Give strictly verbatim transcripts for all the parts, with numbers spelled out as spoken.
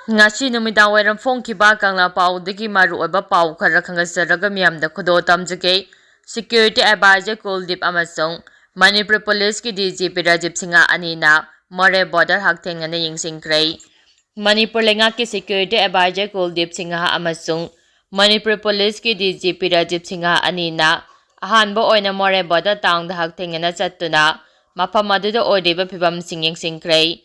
ꯉꯁꯤ ꯅꯨꯃꯤꯗꯥꯡ ꯋꯥꯏꯔꯝ ꯐꯣꯡꯈꯤꯕ ꯀꯪꯂꯥ ꯄꯥꯎꯗꯒꯤ ꯃꯔꯨꯑꯣꯏꯕ ꯄꯥꯎ ꯈꯔ ꯈꯪꯒꯠꯆꯔꯒ ꯃꯤꯌꯥꯝꯗ ꯈꯨꯗꯣꯜ ꯇꯝꯖꯒꯦ꯫ Security Advisor ꯀꯨꯜꯗꯤꯞ ꯑꯃꯁꯨꯡ ꯃꯅꯤꯄꯨꯔ ꯄꯨꯂꯤꯁꯀꯤ D G P Rajiv Singh ꯑꯅꯤꯅ ꯃꯣꯔꯦ border ꯍꯛꯊꯦꯡꯅꯅ ꯌꯦꯡꯁꯤꯟꯈ꯭ꯔꯦ꯫ ꯃꯅꯤꯄꯨꯔ ꯂꯩꯉꯥꯛꯀꯤ Security Advisor ꯀꯨꯜꯗꯤꯞ ꯁꯤꯡꯍ ꯑꯃꯁꯨꯡ ꯃꯅꯤꯄꯨꯔ ꯄꯨꯂꯤꯁꯀꯤ D G P Rajiv Singh ꯑꯅꯤꯅ ꯑꯍꯥꯟꯕ ꯑꯣꯏꯅ ꯃꯣꯔꯦ border town ꯗ ꯍꯛꯊꯦꯡꯅꯅ ꯆꯠꯇꯨꯅ ꯃꯐꯝ ꯑꯗꯨꯗ ꯑꯣꯏꯔꯤꯕ ꯐꯤꯕꯝꯁꯤꯡ ꯌꯦꯡꯁꯤꯟꯈ꯭ꯔꯦ꯫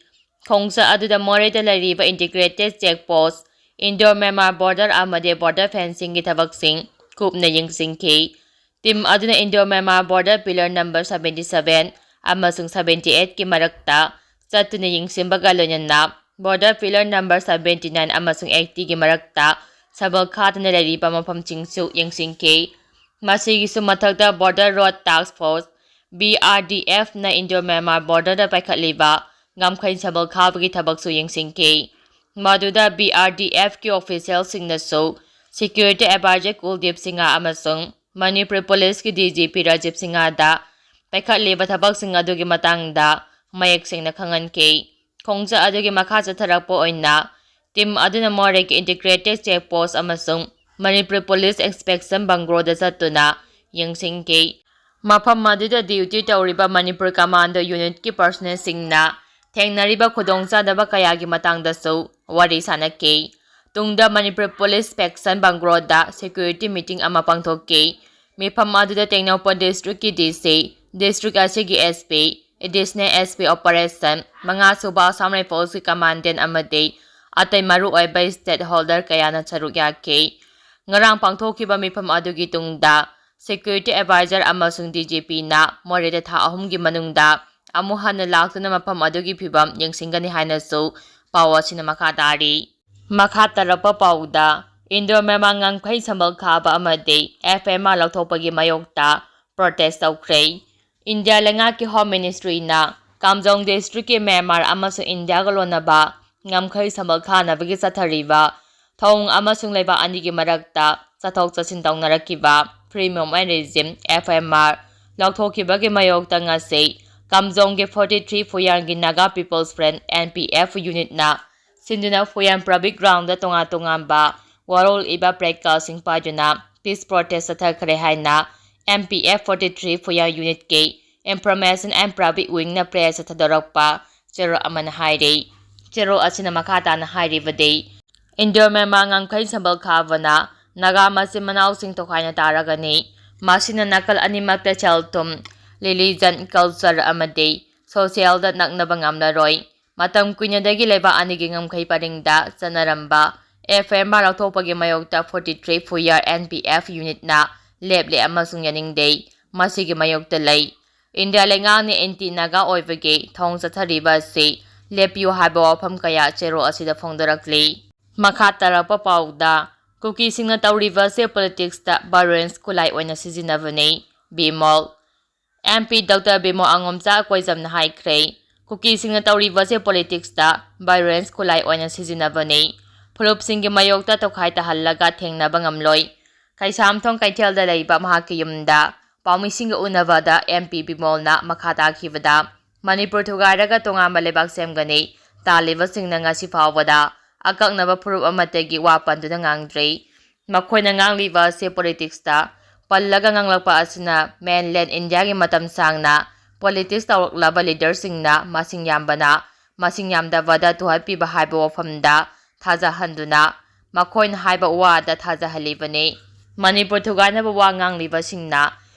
ꯈꯣꯡꯆꯠ ꯑꯗꯨꯗ ꯃꯣꯔꯦꯗ ꯂꯩꯔꯤꯕ integrated check post, Indo-Myanmar border ꯑꯃꯗꯤ border fencing ꯒꯤ ꯊꯕꯛꯁꯤꯡ ꯀꯨꯞꯅ ꯌꯦꯡꯁꯤꯟꯈꯤ꯫ Team ꯑꯗꯨꯅ Indo-Myanmar border pillar number seventy seven ꯑꯃꯁꯨꯡ seventy eight ꯀꯤ ꯃꯔꯛꯇ ꯆꯠꯇꯨꯅ ꯌꯦꯡꯁꯤꯟꯕꯒ ꯂꯣꯏꯅꯅ border pillar number seventy nine ꯑꯃꯁꯨꯡ eighty ꯒꯤ ꯃꯔꯛꯇ ꯁꯕꯜ ꯈꯥꯗꯅ ꯂꯩꯔꯤꯕ ꯃꯐꯝꯁꯤꯡꯁꯨ ꯌꯦꯡꯁꯤꯟꯈꯤ꯫ ꯃꯁꯤꯒꯤꯁꯨ ꯃꯊꯛꯇ Border Road Task Force, B R D F ꯅ Indo-Myanmar border ꯗ ꯄꯥꯏꯈꯠꯂꯤꯕ ꯉꯝꯈꯩ ꯁꯕꯜ ꯈꯥꯕꯒꯤ ꯊꯕꯛꯁꯨ ꯌꯦꯡꯁꯤꯟꯈꯤ꯫ ꯃꯗꯨꯗ B R D F ꯀꯤ official ꯁꯤꯡꯅꯁꯨ Security Advisor ꯀꯨꯜꯗꯤꯞ ꯁꯤꯡꯍ ꯑꯃꯁꯨꯡ ꯃꯅꯤꯄꯨꯔ ꯄꯨꯂꯤꯁꯀꯤ D G P ꯔꯥꯖꯤꯕ ꯁꯤꯡꯍꯗ ꯄꯥꯏꯈꯠꯂꯤꯕ ꯊꯕꯛꯁꯤꯡ ꯑꯗꯨꯒꯤ ꯃꯇꯥꯡꯗ ꯃꯌꯦꯛ ꯁꯦꯡꯅ ꯈꯪꯍꯟꯈꯤ꯫ ꯈꯣꯡꯆꯠ ꯑꯗꯨꯒꯤ ꯃꯈꯥ ꯆꯠꯊꯔꯛꯄ ꯑꯣꯏꯅ team ꯑꯗꯨꯅ ꯃꯣꯔꯦꯒꯤ integrated check post ꯑꯃꯁꯨꯡ ꯃꯅꯤꯄꯨꯔ ꯄꯨꯂꯤꯁ inspection bungalow ꯗ ꯆꯠꯇꯨꯅ ꯌꯦꯡꯁꯤꯟꯈꯤ꯫ ꯃꯐꯝ ꯑꯗꯨꯗ duty ꯇꯧꯔꯤꯕ ꯃꯅꯤꯄꯨꯔ Commando unit ꯀꯤ personnel ꯁꯤꯡꯅ ꯊꯦꯡꯅꯔꯤꯕ ꯈꯨꯗꯣꯡꯆꯥꯗꯕ ꯀꯌꯥꯒꯤ ꯃꯇꯥꯡꯗꯁꯨ ꯋꯥꯔꯤ ꯁꯥꯅꯈꯤ꯫ ꯇꯨꯡꯗ ꯃꯅꯤꯄꯨꯔ ꯄꯨꯂꯤꯁ inspection bungalow ꯗ security meeting ꯑꯃ ꯄꯥꯡꯊꯣꯛꯈꯤ꯫ ꯃꯤꯐꯝ ꯑꯗꯨꯗ ꯇꯦꯡꯅꯧꯄꯜ district ꯀꯤ D C, district ꯑꯁꯤꯒꯤ S P, Additional S P Operation, ꯃꯉꯥ ꯁꯨꯕ Assam Rifles ꯀꯤ Commandant ꯑꯃꯗꯤ ꯑꯇꯩ ꯃꯔꯨꯑꯣꯏꯕ stakeholder ꯀꯌꯥꯅ ꯁꯔꯨꯛ ꯌꯥꯈꯤ꯫ ꯉꯔꯥꯡ ꯄꯥꯡꯊꯣꯛꯈꯤꯕ ꯃꯤꯐꯝ ꯑꯗꯨꯒꯤ ꯇꯨꯡꯗ Security Advisor ꯑꯃꯁꯨꯡ D G P ꯅ ꯃꯣꯔꯦꯗ ꯊꯥ ꯑꯍꯨꯝꯒꯤ ꯃꯅꯨꯡꯗ ꯑꯃꯨꯛ ꯍꯟꯅ ꯂꯥꯛꯇꯨꯅ ꯃꯐꯝ ꯑꯗꯨꯒꯤ ꯐꯤꯕꯝ ꯌꯦꯡꯁꯤꯟꯒꯅꯤ ꯍꯥꯏꯅꯁꯨ ꯄꯥꯎ ꯑꯁꯤꯅ ꯃꯈꯥ ꯇꯥꯔꯤ꯫ ꯃꯈꯥ ꯇꯥꯔꯛꯄ ꯄꯥꯎꯗ, Indo-Myanmar ꯉꯝꯈꯩ ꯁꯝꯕꯜ ꯈꯥꯕ ꯑꯃꯗꯤ F M R ꯂꯧꯊꯣꯛꯄꯒꯤ ꯃꯥꯌꯣꯛꯇ protest ꯇꯧꯈ꯭ꯔꯦ꯫ ꯏꯟꯗꯤꯌꯥ ꯂꯩꯉꯥꯛꯀꯤ Home Ministry ꯅ ꯀꯥꯝꯖꯣꯡ district ꯀꯤ ꯃ꯭ꯌꯥꯟꯃꯥꯔ ꯑꯃꯁꯨꯡ ꯏꯟꯗꯤꯌꯥꯒ ꯂꯣꯟꯅꯕ ꯉꯝꯈꯩ ꯁꯝꯕꯜ ꯈꯥꯅꯕꯒꯤ ꯆꯠꯊꯔꯤꯕ ꯊꯧꯑꯣꯡ ꯑꯃꯁꯨꯡ ꯂꯩꯕꯥꯛ ꯑꯅꯤꯒꯤ ꯃꯔꯛꯇ ꯆꯠꯊꯣꯛ ꯆꯠꯁꯤꯟ ꯇꯧꯅꯔꯛꯈꯤꯕ Free Movement Regime, F M R, ꯂꯧꯊꯣꯛꯈꯤꯕꯒꯤ ꯃꯥꯌꯣꯛꯇ ꯉꯁꯤ ꯀꯥꯝꯖꯣꯡꯒꯤ forty three ꯐꯨꯌꯥꯟꯒꯤ Naga People's Front, N P F, unit ꯅ ꯁꯤꯟꯗꯨꯅ ꯐꯨꯌꯥꯟ ꯄꯕ꯭ꯂꯤꯛ ꯒ꯭ꯔꯥꯎꯟꯗ ꯇꯣꯉꯥꯟ ꯇꯣꯉꯥꯟꯕ ꯋꯥꯔꯣꯜ ꯏꯕ ꯄ꯭ꯂꯦꯀꯥꯔꯗꯁꯤꯡ ꯄꯥꯏꯗꯨꯅ peace protest ꯆꯠꯊꯈ꯭ꯔꯦ ꯍꯥꯏꯅ M P F forty three ꯐꯨꯌꯥꯟ ꯌꯨꯅꯤꯠꯀꯤ Information and Public Wingꯅ ꯄ꯭ꯔꯦꯁꯇ ꯊꯥꯗꯣꯔꯛꯄ ꯆꯦꯔꯣꯜ ꯑꯃꯅ ꯍꯥꯏꯔꯤ꯫ ꯆꯦꯔꯣꯜ ꯑꯁꯤꯅ ꯃꯈꯥ ꯇꯥꯅ ꯍꯥꯏꯔꯤꯕꯗꯤ, ꯏꯟꯗꯣ ꯃ꯭ꯌꯥꯟꯃꯥꯔ ꯉꯝꯈꯩ ꯁꯝꯕꯜ ꯈꯥꯕꯅ ꯅꯥꯒꯥ ꯃꯆꯤꯟ ꯃꯅꯥꯎꯁꯤꯡ ꯇꯣꯈꯥꯏꯅ ꯇꯥꯔꯒꯅꯤ꯫ ꯃꯁꯤꯅ ꯅꯥꯀꯜ ꯑꯅꯤꯃꯛꯇ ꯁꯦꯜ ꯊꯨꯝ, religion, culture ꯑꯃꯗꯤ socialꯗ ꯅꯛꯅꯕ ꯉꯝꯂꯔꯣꯏ꯫ ꯃꯇꯝ ꯀꯨꯏꯅꯗꯒꯤ ꯂꯩꯕꯥꯛ ꯑꯅꯤꯒꯤ ꯉꯝꯈꯩ ꯄꯔꯤꯡꯗ ꯆꯠꯅꯔꯝꯕ F M R ꯂꯧꯊꯣꯛꯄꯒꯤ ꯃꯥꯌꯣꯛꯇ forty three ꯐꯨꯌꯥꯟ N P F ꯌꯨꯅꯤꯠꯅ ꯂꯦꯞꯂꯦ ꯑꯃꯁꯨꯡ ꯌꯥꯅꯤꯡꯗꯦ꯫ ꯃꯁꯤꯒꯤ ꯃꯥꯌꯣꯛꯇ ꯂꯩ꯫ ꯏꯟꯗꯤꯌꯥ ꯂꯩꯉꯥꯛꯅ ꯑꯦꯟꯇꯤ ꯅꯥꯒꯥ ꯑꯣꯏꯕꯒꯤ ꯊꯧꯑꯣꯡ ꯆꯠꯊꯔꯤꯕ ꯑꯁꯤ ꯂꯦꯞꯄꯤꯌꯨ ꯍꯥꯏꯕ ꯋꯥꯐꯝ ꯀꯌꯥ ꯆꯦꯔꯣꯜ ꯑꯁꯤꯗ ꯐꯣꯡꯗꯣꯔꯛꯂꯤ꯫ ꯃꯈꯥ ꯇꯥꯔꯛꯄ ꯄꯥꯎꯗ, ꯀꯨꯀꯤꯁꯤꯡꯅ ꯇꯧꯔꯤꯕ ꯑꯁꯤ politicsꯇ violence ꯈꯨꯠꯂꯥꯏ ꯑꯣꯏꯅ ꯁꯤꯖꯤꯟꯅꯕꯅꯤ꯫ Bimol. M P Doctor Bimol ꯑꯉꯣꯝꯆꯥ ꯀꯣꯏꯖꯝꯅ ꯍꯥꯏꯈ꯭ꯔꯦ, ꯀꯨꯀꯤꯁꯤꯡꯅ ꯇꯧꯔꯤꯕ ꯑꯁꯤ politicsꯇ violence ꯈꯨꯠꯂꯥꯏ ꯑꯣꯏꯅ ꯁꯤꯖꯤꯟꯅꯕꯅꯤ꯫ ꯐꯨꯔꯨꯞꯁꯤꯡꯒꯤ ꯃꯥꯌꯣꯛꯇ ꯇꯣꯈꯥꯏ ꯇꯥꯍꯜꯂꯒ ꯊꯦꯡꯅꯕ ꯉꯝꯂꯣꯏ꯫ ꯀꯩꯁꯥꯝꯊꯣꯡ ꯀꯩꯊꯦꯜꯗ ꯂꯩꯕ ꯃꯍꯥꯛꯀꯤ ꯌꯨꯝꯗ ꯄꯥꯎꯃꯤꯁꯤꯡꯒ ꯎꯅꯕꯗ M P ꯕꯤꯃꯣꯜꯅ ꯃꯈꯥ ꯇꯥꯈꯤꯕꯗ, ꯃꯅꯤꯄꯨꯔ ꯊꯨꯒꯥꯏꯔꯒ ꯇꯣꯉꯥꯟꯕ ꯂꯩꯕꯥꯛ ꯁꯦꯝꯒꯅꯤ꯫ ꯇꯥꯜꯂꯤꯕꯁꯤꯡꯅ ꯉꯁꯤ ꯐꯥꯎꯕꯗ ꯑꯀꯛꯅꯕ ꯐꯨꯔꯨꯞ ꯑꯃꯠꯇꯒꯤ ꯋꯥ ꯄꯟꯗꯨꯅ ꯉꯥꯡꯗ꯭ꯔꯤ꯫ ꯃꯈꯣꯏꯅ ꯉꯥꯡꯂꯤꯕ ꯑꯁꯤ politicsꯇ ꯄꯜꯂꯒ ꯉꯥꯡꯂꯛꯄ ꯑꯁꯤꯅ mainland ꯏꯟꯗꯤꯌꯥꯒꯤ ꯃꯇꯝ ꯁꯥꯡꯅ politics ꯇꯧꯔꯛꯂꯕ leaderꯁꯤꯡꯅ ꯃꯁꯤꯡ ꯌꯥꯝꯕꯅ ꯃꯁꯤꯡ ꯌꯥꯝꯗꯕꯗ ꯇꯨꯍꯠꯄꯤꯕ ꯍꯥꯏꯕ ꯋꯥꯐꯝꯗ ꯊꯥꯖꯍꯟꯗꯨꯅ ꯃꯈꯣꯏꯅ ꯍꯥꯏꯕ ꯋꯥꯗ ꯊꯥꯖꯍꯜꯂꯤꯕꯅꯤ꯫ ꯃꯅꯤꯄꯨꯔ ꯊꯨꯒꯥꯏꯅꯕ ꯋꯥ ꯉꯥꯡꯂꯤꯕꯁꯤꯡꯅ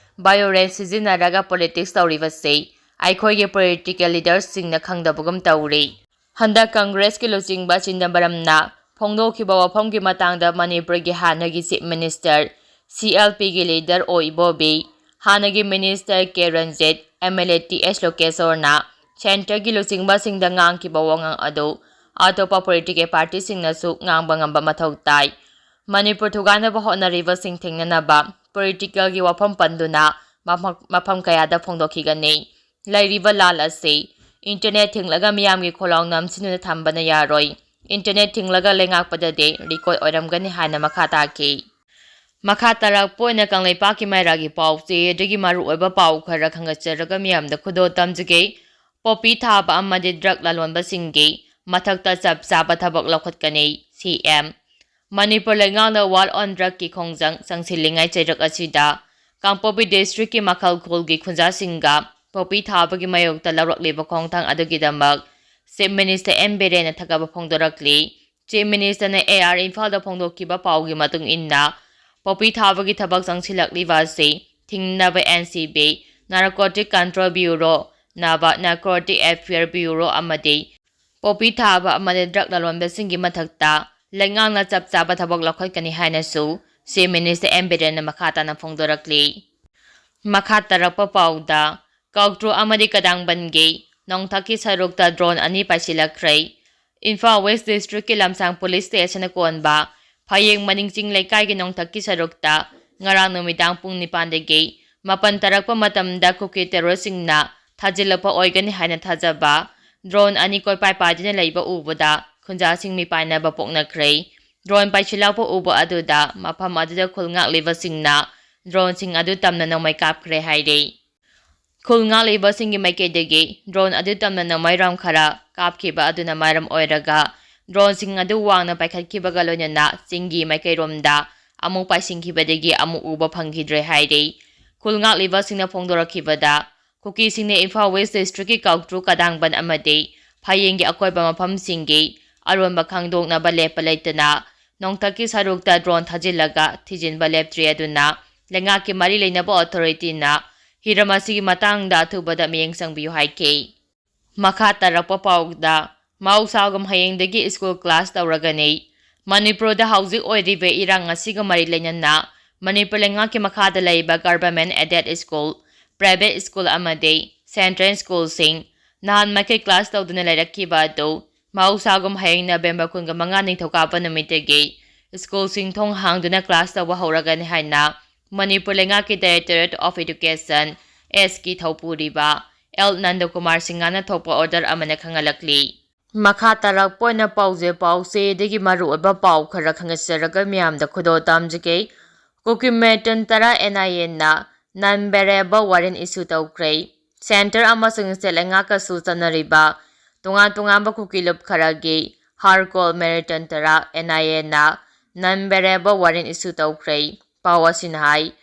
violence ꯁꯤꯖꯤꯟꯅꯔꯒ politics ꯇꯧꯔꯤꯕꯁꯤ ꯑꯩꯈꯣꯏꯒꯤ political leaderꯁꯤꯡꯅ ꯈꯪꯗꯕꯒꯨꯝ ꯇꯧꯔꯤ꯫ ꯍꯟꯗꯛ ꯀꯪꯒ꯭ꯔꯦꯁꯀꯤ ꯂꯨꯆꯤꯡꯕ ꯆꯤꯗꯝꯕꯔꯝꯅ ꯐꯣꯡꯗꯣꯛꯈꯤꯕ ꯋꯥꯐꯝꯒꯤ ꯃꯇꯥꯡꯗ ꯃꯅꯤꯄꯨꯔꯒꯤ ꯍꯥꯟꯅꯒꯤ Chief Minister, C L Pꯒꯤ leader ꯑꯣ ꯏꯕꯣꯕꯤ, ꯍꯥꯟꯅꯒꯤ Minister K Ranjit, M L A T S ꯂꯣꯀꯦꯁꯣꯔꯅ centreꯒꯤ ꯂꯨꯆꯤꯡꯕꯁꯤꯡꯗ ꯉꯥꯡꯈꯤꯕ ꯋꯥꯉꯥꯡ ꯑꯗꯨ ꯑꯇꯣꯞꯄ political partyꯁꯤꯡꯅꯁꯨ ꯉꯥꯡꯕ ꯉꯝꯕ ꯃꯊꯧ ꯇꯥꯏ꯫ ꯃꯅꯤꯄꯨꯔ ꯊꯨꯒꯥꯏꯅꯕ ꯍꯣꯠꯅꯔꯤꯕꯁꯤꯡ ꯊꯦꯡꯅꯅꯕ politicalꯒꯤ ꯋꯥꯐꯝ ꯄꯟꯗꯨꯅ ꯃꯐꯝ, ꯃꯐꯝ ꯀꯌꯥꯗ ꯐꯣꯡꯗꯣꯛꯈꯤꯒꯅꯤ꯫ ꯂꯩꯔꯤꯕ ꯂꯥꯜ ꯑꯁꯤ internet ꯊꯤꯡꯂꯒ ꯃꯤꯌꯥꯝꯒꯤ ꯈꯣꯜꯂꯥꯎ ꯅꯝꯁꯤꯟꯗꯨꯅ ꯊꯝꯕꯅ ꯌꯥꯔꯣꯏ꯫ Internet ꯊꯤꯡꯂꯒ ꯂꯩꯉꯥꯛꯄꯗꯗꯤ record ꯑꯣꯏꯔꯝꯒꯅꯤ ꯍꯥꯏꯅ ꯃꯈꯥ ꯇꯥꯈꯤ꯫ ꯃꯈꯥ ꯇꯥꯔꯛꯄ ꯑꯣꯏꯅ ꯀꯪꯂꯩꯄꯥꯛꯀꯤ ꯃꯩꯔꯥꯒꯤ ꯄꯥꯎ ꯆꯦ ꯑꯗꯨꯒꯤ ꯃꯔꯨꯑꯣꯏꯕ ꯄꯥꯎ ꯈꯔ ꯈꯪꯒꯠꯆꯔꯒ ꯃꯤꯌꯥꯝꯗ ꯈꯨꯗꯣꯜ ꯇꯝꯖꯒꯦ꯫ ꯄꯣꯄꯤ ꯊꯥꯕ ꯑꯃꯗꯤ drug ꯂꯂꯣꯟꯕꯁꯤꯡꯒꯤ ꯃꯊꯛꯇ ꯆꯞ ꯆꯥꯕ ꯊꯕꯛ ꯂꯧꯈꯠꯀꯅꯤ꯫ ꯁꯤ ꯑꯦꯝ꯫ ꯃꯅꯤꯄꯨꯔ ꯂꯩꯉꯥꯛꯅ War on Drugꯀꯤ ꯈꯣꯡꯖꯪ ꯆꯪꯁꯤꯜꯂꯤꯉꯩ ꯆꯩꯔꯛ ꯑꯁꯤꯗ ꯀꯥꯡꯄꯣꯛꯄꯤ districtꯀꯤ ꯃꯈꯜ ꯈꯨꯜꯒꯤ ꯈꯨꯟꯖꯥꯁꯤꯡꯒ ꯄꯣꯄꯤ ꯊꯥꯕꯒꯤ ꯃꯥꯌꯣꯛꯇ ꯂꯧꯔꯛꯂꯤꯕ ꯈꯣꯡꯊꯥꯡ ꯑꯗꯨꯒꯤꯗꯃꯛ Chief Minister ꯑꯦꯝ ꯕꯤꯔꯦꯟꯅ ꯊꯥꯒꯠꯄ ꯐꯣꯡꯗꯣꯔꯛꯂꯤ꯫ Chief Ministerꯅ ꯑꯦ ꯑꯥꯔ ꯏꯝꯐꯥꯜꯗ ꯐꯣꯡꯗꯣꯛꯈꯤꯕ ꯄꯥꯎꯒꯤ ꯃꯇꯨꯡ ꯏꯟꯅ, ꯄꯣꯄꯤ ꯊꯥꯕꯒꯤ ꯊꯕꯛ ꯆꯪꯁꯤꯜꯂꯛꯂꯤꯕ ꯑꯁꯤ ꯊꯤꯡꯅꯕ N C B, Narcotic Control Bureau, ꯅꯕ Narcotic Affair Bureau ꯑꯃꯗꯤ ꯄꯣꯄꯤ ꯊꯥꯕ ꯑꯃꯗꯤ drug ꯂꯂꯣꯟꯕꯁꯤꯡꯒꯤ ꯃꯊꯛꯇ ꯂꯩꯉꯥꯛꯅ ꯆꯞ ꯆꯥꯕ ꯊꯕꯛ ꯂꯧꯈꯠꯀꯅꯤ ꯍꯥꯏꯅꯁꯨ Chief Minister ꯑꯦꯝ ꯕꯤꯔꯦꯟꯅ ꯃꯈꯥ ꯇꯥꯅ ꯐꯣꯡꯗꯣꯔꯛꯂꯤ꯫ ꯃꯈꯥ ꯇꯥꯔꯛꯄ ꯄꯥꯎꯗ, ꯀꯥꯎꯇ꯭ꯔꯨ ꯑꯃꯗꯤ ꯀꯗꯥꯡꯕꯟꯒꯤ ꯅꯣꯡꯊꯛꯀꯤ ꯁꯔꯨꯛꯇ drone ꯑꯅꯤ ꯄꯥꯏꯁꯤꯜꯂꯛꯈ꯭ꯔꯦ꯫ ꯏꯝꯐꯥꯜ West Districtꯀꯤ ꯂꯝꯁꯥꯡ Police Stationꯅ ꯀꯣꯟꯕ ꯐꯌꯦꯡ ꯃꯅꯤꯡ ꯆꯤꯡ ꯂꯩꯀꯥꯏꯒꯤ ꯅꯣꯡꯊꯛꯀꯤ ꯁꯔꯨꯛꯇ ꯉꯔꯥꯡ ꯅꯨꯃꯤꯗꯥꯡ ꯄꯨꯡ ꯅꯤꯄꯥꯟꯗꯒꯤ ꯃꯥꯄꯟ ꯇꯥꯔꯛꯄ ꯃꯇꯝꯗ ꯀꯨꯀꯤ terroristꯁꯤꯡꯅ ꯊꯥꯖꯤꯜꯂꯛꯄ ꯑꯣꯏꯒꯅꯤ ꯍꯥꯏꯅ ꯊꯥꯖꯕ drone ꯑꯅꯤ ꯀꯣꯏꯄꯥꯏ ꯄꯥꯏꯗꯨꯅ ꯂꯩꯕ ꯎꯕꯗ ꯈꯨꯟꯖꯥꯁꯤꯡ ꯃꯤꯄꯥꯏꯅꯕ ꯄꯣꯛꯅꯈ꯭ꯔꯦ꯫ Drone ꯄꯥꯏꯁꯤꯜꯂꯛꯄ ꯎꯕ ꯑꯗꯨꯗ ꯃꯐꯝ ꯑꯗꯨꯗ ꯈꯨꯜ ꯉꯥꯛꯂꯤꯕꯁꯤꯡꯅ droneꯁꯤꯡ ꯑꯗꯨ ꯇꯝꯅ ꯅꯣꯡꯃꯩ ꯀꯥꯞꯈ꯭ꯔꯦ ꯍꯥꯏꯔꯤ꯫ ꯈꯨꯜ ꯉꯥꯛꯂꯤꯕꯁꯤꯡꯒꯤ ꯃꯥꯏꯀꯩꯗꯒꯤ drone ꯑꯗꯨ ꯇꯝꯅ ꯅꯣꯡꯃꯩ round ꯈꯔ ꯀꯥꯞꯈꯤꯕ ꯑꯗꯨꯅ ꯃꯔꯝ ꯑꯣꯏꯔꯒ droneꯁꯤꯡ ꯑꯗꯨ ꯋꯥꯡꯅ ꯄꯥꯏꯈꯠꯈꯤꯕꯒ ꯂꯣꯏꯅꯅ ꯆꯤꯡꯒꯤ ꯃꯥꯏꯀꯩꯔꯣꯝꯗ ꯑꯃꯨꯛ ꯄꯥꯏꯁꯤꯟꯈꯤꯕꯗꯒꯤ ꯑꯃꯨꯛ ꯎꯕ ꯐꯪꯈꯤꯗ꯭ꯔꯦ ꯍꯥꯏꯔꯤ꯫ ꯈꯨꯜ ꯉꯥꯛꯂꯤꯕꯁꯤꯡꯅ ꯐꯣꯡꯗꯣꯔꯛꯈꯤꯕꯗ, ꯀꯨꯀꯤꯁꯤꯡꯅ ꯏꯝꯐꯥꯜ West Districtꯀꯤ ꯀꯥꯎꯇ꯭ꯔꯨ, ꯀꯗꯥꯡꯕꯟ ꯑꯃꯗꯤ ꯐꯌꯦꯡꯒꯤ ꯑꯀꯣꯏꯕ ꯃꯐꯝꯁꯤꯡꯒꯤ ꯑꯔꯣꯟꯕ ꯈꯪꯗꯣꯛꯅꯕ ꯂꯦꯞꯄ ꯂꯩꯇꯅ ꯅꯣꯡꯊꯛꯀꯤ ꯁꯔꯨꯛꯇ drone ꯊꯥꯖꯤꯜꯂꯒ ꯊꯤꯖꯤꯟꯕ ꯂꯦꯞꯇ꯭ꯔꯤ꯫ ꯑꯗꯨꯅ ꯂꯩꯉꯥꯛꯀꯤ ꯃꯔꯤ ꯂꯩꯅꯕ authorityꯅ ꯍꯤꯔꯝ ꯑꯁꯤꯒꯤ ꯃꯇꯥꯡꯗ ꯑꯊꯨꯕꯗ ꯃꯤꯠꯌꯦꯡ ꯆꯪꯕꯤꯌꯨ ꯍꯥꯏꯈꯤ꯫ ꯃꯈꯥ ꯇꯥꯔꯛꯄ ꯄꯥꯎꯗ, ꯃꯍꯧꯁꯥꯒꯨꯝ ꯍꯌꯦꯡꯗꯒꯤ school class ꯇꯧꯔꯒꯅꯤ꯫ ꯃꯅꯤꯄꯨꯔꯗ ꯍꯧꯖꯤꯛ ꯑꯣꯏꯔꯤꯕ ꯏꯔꯥꯡ ꯑꯁꯤꯒ ꯃꯔꯤ ꯂꯩꯅꯅ ꯃꯅꯤꯄꯨꯔ ꯂꯩꯉꯥꯛꯀꯤ ꯃꯈꯥꯗ ꯂꯩꯕ government aided school, private school ꯑꯃꯗꯤ central schoolꯁꯤꯡ ꯅꯍꯥꯟ ꯃꯈꯩ class ꯇꯧꯗꯨꯅ ꯂꯩꯔꯛꯈꯤꯕ ꯑꯗꯨ ꯃꯍꯧꯁꯥꯒꯨꯝ ꯍꯌꯦꯡ November ꯀꯨꯟꯃꯉꯥ ꯅꯤꯡꯊꯧꯀꯥꯕ ꯅꯨꯃꯤꯠꯇꯒꯤ schoolꯁꯤꯡ ꯊꯣꯡ ꯍꯥꯡꯗꯨꯅ class ꯇꯧꯕ ꯍꯧꯔꯒꯅꯤ ꯍꯥꯏꯅ ꯃꯅꯤꯄꯨꯔ ꯂꯩꯉꯥꯛꯀꯤ Directorate of Education, S ꯀꯤ ꯊꯧꯄꯨꯔꯤꯕ ꯑꯦꯜ ꯅꯟꯗꯀꯨꯃꯥꯔ ꯁꯤꯡꯍꯅ ꯊꯣꯛꯄ order ꯑꯃꯅ ꯈꯪꯍꯜꯂꯛꯂꯤ꯫ ꯃꯈꯥ ꯇꯥꯔꯛꯄ ꯑꯣꯏꯅ ꯄꯥꯎꯖꯦ ꯄꯥꯎꯆꯦꯗꯒꯤ ꯃꯔꯨꯑꯣꯏꯕ ꯄꯥꯎ ꯈꯔ ꯈꯪꯍꯟꯖꯔꯒ ꯃꯤꯌꯥꯝꯗ ꯈꯨꯗꯣꯜ ꯇꯝꯖꯒꯦ꯫ ꯀꯨꯀꯤ militant ꯇꯔꯥ N I Aꯅ non bailable warrant issue ꯇꯧꯈ꯭ꯔꯦ꯫ Centre ꯑꯃꯁꯨꯡ state ꯂꯩꯉꯥꯛꯀꯁꯨ ꯆꯠꯅꯔꯤꯕ ꯇꯣꯉꯥꯟ ꯇꯣꯉꯥꯟꯕ ꯀꯨꯀꯤ ꯂꯨꯞ ꯈꯔꯒꯤ ꯍꯥꯔꯗꯀꯣꯔ ꯃꯤꯂꯤꯇꯦꯟꯠ ꯇꯔꯥ NIA ꯅ non bailable warrant issue ꯇꯧꯈ꯭ꯔꯦ꯫ ꯄꯥꯎ ꯑꯁꯤꯅ ꯍꯥꯏ,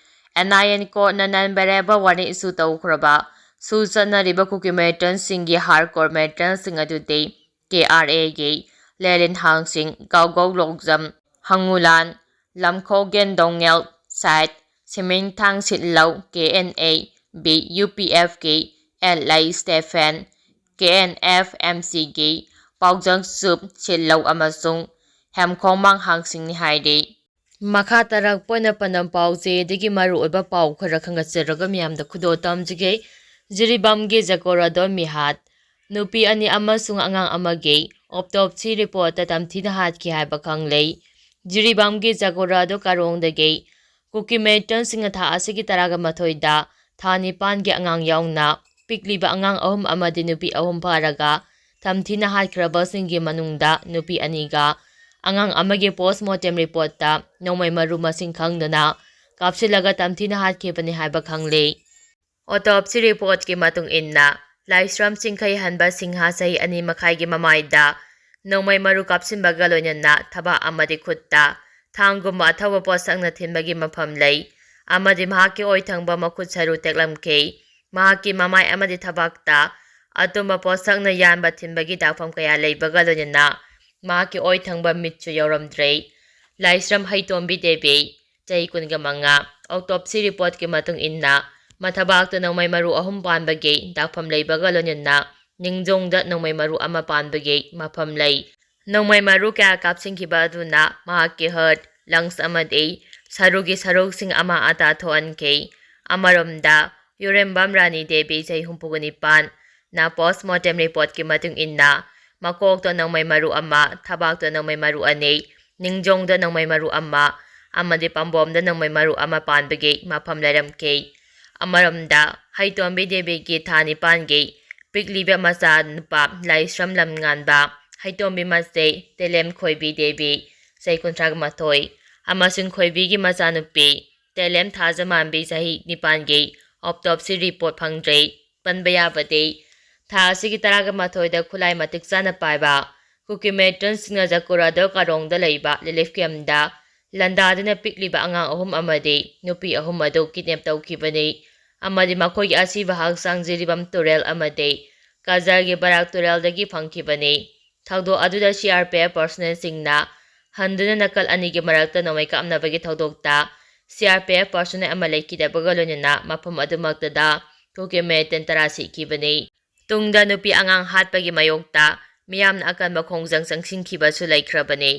NIA court ꯅ non bailable warrant issue ꯇꯧꯈ꯭ꯔꯕ ꯁꯨ ꯆꯠꯅꯔꯤꯕ ꯀꯨꯀꯤ ꯃꯤꯂꯤꯇꯦꯟꯠꯁꯤꯡꯒꯤ ꯍꯥꯔꯗꯀꯣꯔ ꯃꯤꯂꯤꯇꯦꯟꯠꯁꯤꯡ ꯑꯗꯨꯗꯤ KRA ꯒꯤ ꯂꯦꯂꯤꯟ ꯍꯥꯡꯁꯤꯡ, ꯒꯥꯎꯒꯧ ꯂꯣꯛꯖꯝ, ꯍꯪꯉꯨꯂꯥꯟ, ꯂꯝꯈꯣꯒꯦꯟ ꯗꯣꯡꯉꯦꯜ, ꯁꯥꯏꯠ, ꯁꯤꯃꯤꯡꯊꯥꯡ ꯁꯤꯠꯂꯧ, KNA B, UPF ꯀꯤ ꯑꯦꯜ ꯑꯥꯏ ꯁ꯭ꯇꯦꯐꯦꯟ, KNF MCꯒꯤ ꯄꯥꯎꯖꯪ ꯆꯨꯞ ꯁꯤꯠꯂꯧ ꯑꯃꯁꯨꯡ ꯍꯦꯝꯈꯣꯡꯃꯥꯡ ꯍꯥꯡꯁꯤꯡꯅꯤ ꯍꯥꯏꯔꯤ꯫ ꯃꯈꯥ ꯇꯥꯔꯛꯄ ꯑꯣꯏꯅ ꯄꯥꯟꯗꯝ ꯄꯥꯎ ꯆꯦꯗꯒꯤ ꯃꯔꯨꯑꯣꯏꯕ ꯄꯥꯎ ꯈꯔ ꯈꯪꯒꯠꯆꯔꯒ ꯃꯤꯌꯥꯝꯗ ꯈꯨꯗꯣꯜ ꯇꯝꯖꯒꯦ꯫ ꯖꯤꯔꯤꯕꯥꯝꯒꯤ ꯖꯒꯣꯔꯥꯗꯣꯟ ꯃꯤꯍꯥꯠ, ꯅꯨꯄꯤ ꯑꯅꯤ ꯑꯃꯁꯨꯡ ꯑꯉꯥꯡ ꯑꯃꯒꯤ autopsy reportꯇ ꯇꯝꯊꯤꯅ ꯍꯥꯠꯈꯤ ꯍꯥꯏꯕ ꯈꯪꯂꯦ꯫ ꯖꯤꯔꯤꯕꯥꯝꯒꯤ ꯖꯒꯣꯔꯥꯗꯣ ꯀꯥꯔꯣꯡꯗꯒꯤ ꯀꯨꯀꯤ ꯃꯤꯂꯤꯇꯦꯟꯠꯁꯤꯡꯅ ꯊꯥ ꯑꯁꯤꯒꯤ ꯇꯔꯥꯒ ꯃꯥꯊꯣꯏꯗ ꯊꯥ ꯅꯤꯄꯥꯟꯒꯤ ꯑꯉꯥꯡ ꯌꯥꯎꯅ ꯄꯤꯛꯂꯤꯕ ꯑꯉꯥꯡ ꯑꯍꯨꯝ ꯑꯃꯗꯤ ꯅꯨꯄꯤ ꯑꯍꯨꯝ ꯐꯥꯔꯒ ꯇꯝꯊꯤꯅ ꯍꯥꯠꯈ꯭ꯔꯕꯁꯤꯡꯒꯤ ꯃꯅꯨꯡꯗ ꯅꯨꯄꯤ ꯑꯅꯤꯒ ꯑꯉꯥꯡ ꯑꯃꯒꯤ post mortem reportꯇ ꯅꯣꯡꯃꯩ ꯃꯔꯨ ꯃꯁꯤꯡ ꯈꯪꯗꯅ ꯀꯥꯞꯁꯤꯜꯂꯒ ꯇꯝꯊꯤꯅ ꯍꯥꯠꯈꯤꯕꯅꯤ ꯍꯥꯏꯕ ꯈꯪꯂꯦ꯫ Autopsy reportꯀꯤ ꯃꯇꯨꯡ ꯏꯟꯅ, ꯂꯥꯏꯁ꯭ꯔꯝ ꯆꯤꯡꯈꯩꯍꯟꯕ ꯁꯤꯡꯍ ꯆꯍꯤ ꯑꯅꯤ ꯃꯈꯥꯏꯒꯤ ꯃꯃꯥꯏꯗ ꯅꯣꯡꯃꯩ ꯃꯔꯨ ꯀꯥꯞꯁꯤꯟꯕꯒ ꯂꯣꯏꯅꯅ ꯊꯕꯥꯛ ꯑꯃꯗꯤ ꯈꯨꯠꯇ ꯊꯥꯡꯒꯨꯝꯕ ꯑꯊꯧꯕ ꯄꯣꯠꯁꯛꯅ ꯊꯤꯟꯕꯒꯤ ꯃꯐꯝ ꯂꯩ ꯑꯃꯗꯤ ꯃꯍꯥꯛꯀꯤ ꯑꯣꯏ ꯊꯪꯕ ꯃꯈꯨꯠ ꯁꯔꯨ ꯇꯦꯛꯂꯝꯈꯤ꯫ ꯃꯍꯥꯛꯀꯤ ꯃꯃꯥꯏ ꯑꯃꯗꯤ ꯊꯕꯥꯛꯇ ꯑꯇꯨꯝꯕ ꯄꯣꯠꯁꯛꯅ ꯌꯥꯟꯕ ꯊꯤꯟꯕꯒꯤ ꯗꯥꯛꯐꯝ ꯀꯌꯥ ꯂꯩꯕꯒ ꯂꯣꯏꯅꯅ ꯃꯍꯥꯛꯀꯤ ꯑꯣꯏ ꯊꯪꯕ ꯃꯤꯠꯁꯨ ꯌꯥꯎꯔꯝꯗ꯭ꯔꯦ꯫ ꯂꯥꯏꯁ꯭ꯔꯝ ꯍꯩꯇꯣꯝꯕꯤ ꯗꯦꯕꯤ, ꯆꯍꯤ ꯀꯨꯟꯒ ꯃꯉꯥ, autopsy reportꯀꯤ ꯃꯇꯨꯡ ꯏꯟꯅ, ꯃꯊꯕꯥꯛꯇ ꯅꯣꯡꯃꯩ ꯃꯔꯨ ꯑꯍꯨꯝ ꯄꯥꯟꯕꯒꯤ ꯗꯥꯛꯐꯝ ꯂꯩꯕꯒ ꯂꯣꯏꯅꯅ ꯅꯤꯡꯖꯣꯡꯗ ꯅꯣꯡꯃꯩ ꯃꯔꯨ ꯑꯃ ꯄꯥꯟꯕꯒꯤ ꯃꯐꯝ ꯂꯩ꯫ ꯅꯣꯡꯃꯩ ꯃꯔꯨ ꯀꯌꯥ ꯀꯥꯞꯁꯤꯟꯈꯤꯕ ꯑꯗꯨꯅ ꯃꯍꯥꯛꯀꯤ heart, lungs ꯑꯃꯗꯤ ꯁꯔꯨꯒꯤ ꯁꯔꯨꯛꯁꯤꯡ ꯑꯃꯥ ꯑꯇꯥ ꯊꯣꯛꯍꯟꯈꯤ꯫ ꯑꯃꯔꯣꯝꯗ, ꯌꯨꯔꯦꯝꯕꯝ ꯔꯥꯅꯤ ꯗꯦꯕꯤ, ꯆꯍꯤ ꯍꯨꯝꯐꯨꯒ ꯅꯤꯄꯥꯟ, ꯅ post mortem reportꯀꯤ ꯃꯇꯨꯡ ꯏꯟꯅ, ꯃꯀꯣꯛꯇ ꯅꯣꯡꯃꯩ ꯃꯔꯨ ꯑꯃ, ꯊꯕꯥꯛꯇ ꯅꯣꯡꯃꯩ ꯃꯔꯨ ꯑꯅꯤ, ꯅꯤꯡꯖꯣꯡꯗ ꯅꯣꯡꯃꯩ ꯃꯔꯨ ꯑꯃ ꯑꯃꯗꯤ ꯄꯥꯝꯕꯣꯝꯗ ꯅꯣꯡꯃꯩ ꯃꯔꯨ ꯑꯃ ꯄꯥꯟꯕꯒꯤ ꯃꯐꯝ ꯂꯩꯔꯝꯈꯤ꯫ ꯑꯃꯔꯣꯝꯗ, ꯍꯩꯇꯣꯝꯕꯤ ꯗꯦꯕꯤꯒꯤ ꯊꯥ ꯅꯤꯄꯥꯟꯒꯤ ꯄꯤꯛꯂꯤꯕ ꯃꯆꯥ ꯅꯨꯄꯥ ꯂꯥꯏꯁ꯭ꯔꯝ ꯂꯝꯉꯥꯟꯕ, ꯍꯩꯇꯣꯝꯕꯤ ꯃꯆꯦ ꯇꯦꯂꯦꯝ ꯈꯣꯏꯕꯤ ꯗꯦꯕꯤ, ꯆꯍꯤ ꯀꯨꯟꯊ꯭ꯔꯥꯒ ꯃꯥꯊꯣꯏ, ꯑꯃꯁꯨꯡ ꯈꯣꯏꯕꯤꯒꯤ ꯃꯆꯥꯅꯨꯄꯤ ꯇꯦꯂꯦꯝ ꯊꯥꯖꯃꯥꯟꯕꯤ, ꯆꯍꯤ ꯅꯤꯄꯥꯟꯒꯤ autopsy report ꯐꯪꯗ꯭ꯔꯤ꯫ ꯄꯟꯕ ꯌꯥꯕꯗꯤ, ꯊꯥ ꯑꯁꯤꯒꯤ ꯇꯔꯥꯒ ꯃꯥꯊꯣꯏꯗ ꯈꯨꯠꯂꯥꯏ ꯃꯇꯤꯛ ꯆꯥꯅ ꯄꯥꯏꯕ ꯀꯨꯀꯤ ꯃꯤꯂꯤꯇꯦꯟꯠꯁꯤꯡꯅ ꯖꯀꯨꯔꯥꯗꯣ ꯀꯥꯔꯣꯡꯗ ꯂꯩꯕ ꯔꯤꯂꯤꯐ ꯀꯦꯝꯞꯇ ꯂꯥꯟꯗꯥꯗꯨꯅ ꯄꯤꯛꯂꯤꯕ ꯑꯉꯥꯡ ꯑꯍꯨꯝ ꯑꯃꯗꯤ ꯅꯨꯄꯤ ꯑꯍꯨꯝ ꯑꯗꯨ ꯀꯤꯗꯅꯦꯞ ꯇꯧꯈꯤꯕꯅꯤ ꯑꯃꯗꯤ ꯃꯈꯣꯏꯒꯤ ꯑꯁꯤꯕ ꯍꯛꯆꯥꯡ ꯖꯤꯔꯤꯕꯥꯝ ꯇꯨꯔꯦꯜ ꯑꯃꯗꯤ ꯀꯖꯥꯔꯒꯤ ꯕꯔꯥꯛ ꯇꯨꯔꯦꯜꯗꯒꯤ ꯐꯪꯈꯤꯕꯅꯤ꯫ ꯊꯧꯗꯣꯛ ꯑꯗꯨꯗ ꯁꯤ ꯑꯥꯔ ꯄꯤ ꯑꯦꯐ ꯄꯔꯁꯣꯅꯦꯜꯁꯤꯡꯅ ꯍꯟꯗꯨꯅ ꯅꯥꯀꯜ ꯑꯅꯤꯒꯤ ꯃꯔꯛꯇ ꯅꯣꯡꯃꯩ ꯀꯥꯞꯅꯕꯒꯤ ꯊꯧꯗꯣꯛꯇ C R P F personal ꯑꯃ ꯂꯩꯈꯤꯗꯕꯒ ꯂꯣꯏꯅꯅ ꯃꯐꯝ ꯑꯗꯨꯃꯛꯇꯗ ꯀꯨꯀꯤ ꯃꯤꯂꯤꯇꯦꯟꯠ ꯇꯔꯥ ꯁꯤꯈꯤꯕꯅꯤ꯫ ꯇꯨꯡꯗ ꯅꯨꯄꯤ ꯑꯉꯥꯡ ꯍꯥꯠꯄꯒꯤ ꯃꯥꯌꯣꯛꯇ ꯃꯤꯌꯥꯝꯅ ꯑꯀꯟꯕ ꯈꯣꯡꯖꯪ ꯆꯪꯁꯤꯟꯈꯤꯕꯁꯨ ꯂꯩꯈ꯭ꯔꯕꯅꯤ꯫